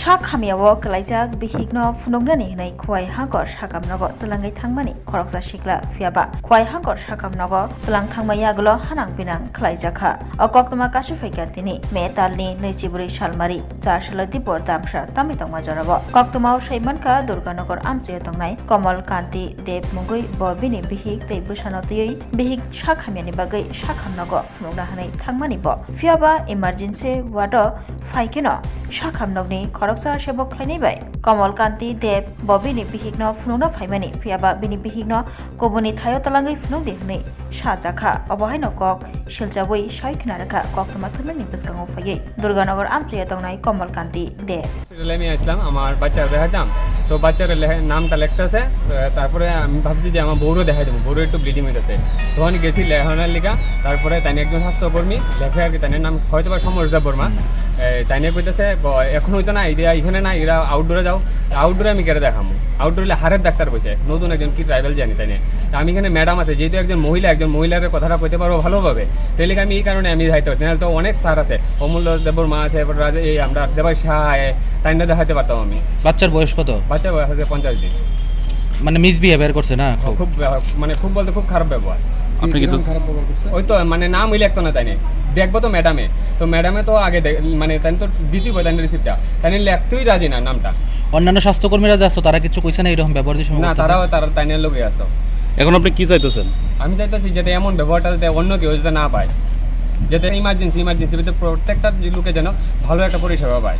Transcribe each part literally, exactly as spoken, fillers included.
Sak hamya o kwlaijak bihik no phunuknani hwnwi Khowai Hangkor sakam nogo twlangwi thangmani khoroksa sikla, phiyaba Khowai Hangkor sakam nogo twlang thangma yagulo hanang pinang khwlaijakha. O koktwma kasu phaikha tini May talni nwichibrwi salmari char salo dipor damsa tamwi tongma jorao. Koktwmao saimankha Durganagar amchaio tongnai Kamal Kanti Deb mungwi bo bini bihik tei bwsano twiwi bihik sak hamyani bagwi sakam nogo phunukna hwnwi thangmani bo. Phiyaba emergency ward o phaikheno sakam nokni khoroksa sebok khlainai bai Kamal Kanti Deb bo bini bihikno phunukna phaimani, phiyaba bini bihikno kubuni thaio twlangwi phunukdi hwnwi sajakha. Obo haino kok silchabwi soi khna rwkha koktwma thumnani bwskango phaiwi Durganagar amchaio tongnai Kamal Kanti Deb. হসপিটালে আমি আসলাম, আমার বাচ্চার দেখাইতাম। তো বাচ্চার লে-, নামটা লেখতেছে, আহ, তারপরে আমি ভাবছি যে আমার বউরও দেখাই দেবো, বউরও একটু ব্লিডিং হইতেছে। তখন গেছি লেখানোর লিগা, তারপরে তাইনে একজন স্বাস্থ্যকর্মী লেখে আর কি, তাইনের নাম হয়তো বা সমরেশ দেব বর্মা। হুম। এ, তাইনে কইতেছে, "ব-, এখন হইতো না, এরা এখানে না, এরা আউটডোরে যাও।" আউটডোরে আমি কেটে দেখামু, আউটডোরে হারের ডাক্তার বসে, নতুন একজন কি ট্রাইবাল জানি তাইনে। তা আমি এখানে ম্যাডাম আছে, যেহেতু একজন মহিলা, একজন মহিলার কথাটা কইতে পারবো ভালোভাবে, তাহলে আমি এই কারণে আমি যাইতে পারছি। নাহলে তো অনেক স্যার আছে, অমূল্য দেববর্মা আছে, এরপর রাজা, এই আমরা দেবাই শাহ, এ, তাই না দেখাইতে পারতাম আমি। বাচ্চার বয়স কত? বাচ্চার বয়স আছে পঞ্চাশ দিন। মানে মিসবিহেভিয়ার করছে না খুব? খুব, আহ, মানে খুব বলতে খুব খারাপ ব্যবহার। আপনি কি কিরকম তো খারাপ ব্যবহার করছে? ওই তো মানে নাম ওই লেখতো না তাইনে, দেখবো তো ম্যাডামে, তো ম্যাডামে তো আগে দে-, মানে তাই তো দিতেই পারে তাই রিসিপ্টটা, তাই লেখতেই রাজি না নামটা। অন্যান্য স্বাস্থ্যকর্মীরা যে আসতো তারা কিছু কইছে না এরকম ব্যবহার যে সময় না, করতেছে? তারাও তারা তাই নিয়ে লোকে আসতো। এখন আপনি কি চাইতেছেন? আমি চাইতেছি যাতে এমন ব্যবহারটা যাতে অন্য কেউ যাতে না পায়, যাতে ইমার্জেন্সি, ইমার্জেন্সি ভিতরে প্রত্যেকটা লোকে যেন ভালো একটা পরিষেবা পায়।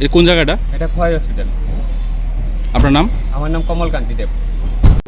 এই কোন জায়গাটা? এটা খোয়াই হসপিটাল। আপনার নাম? আমার নাম কমল কান্তি দেব।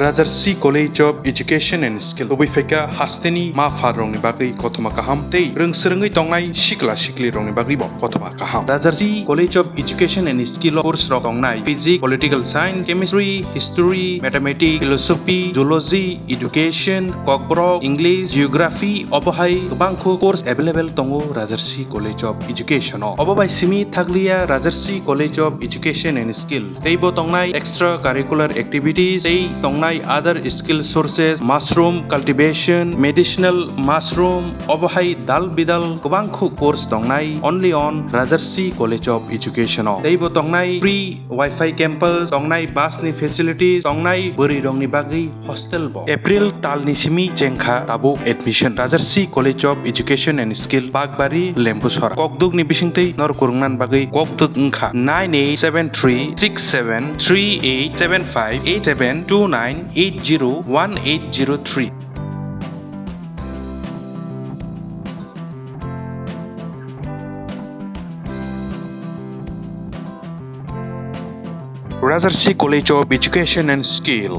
Rajarsi College of Education and Skill, kubui phaikha hasteni ma pha rokni bagwi kothoma kaham tei rwng swrwngwi tongnai sikla sikli rokni bagwi bo kothoma kaham. Rajarsi College of Education and Skill o course rok tongnai physics, political science, chemistry, history, mathematics, philosophy, zoology, education, kokborok, English, geography, obo hai kwbangkho course available tongo Rajarsi College of Education o. Obo bai simi thakliya Rajarsi College of Education and Skill. Teibo tongnai extra curricular activities, tei tongnai other skill sources, mushroom cultivation, medicinal mushroom, obo hai dal bidal kwbangkho course tongnai only on Rajarsi College of Education o. Teibo tongnai free Wi-Fi campus, tongnai bus ni facilities, tongnai bwrwi rokni bagwi hostel bo. April tal ni simi chengkha tabuk admission. Rajarsi College of Education and Skill, Bakbari, Lembusora. Kokduk ni bisingtwi nor kwrwngna bagwi kokduk wngkha nine eight seven three six seven three eight seven five eight seven two nine eight zero one eight zero three. Rajarsi College of Education and Skill.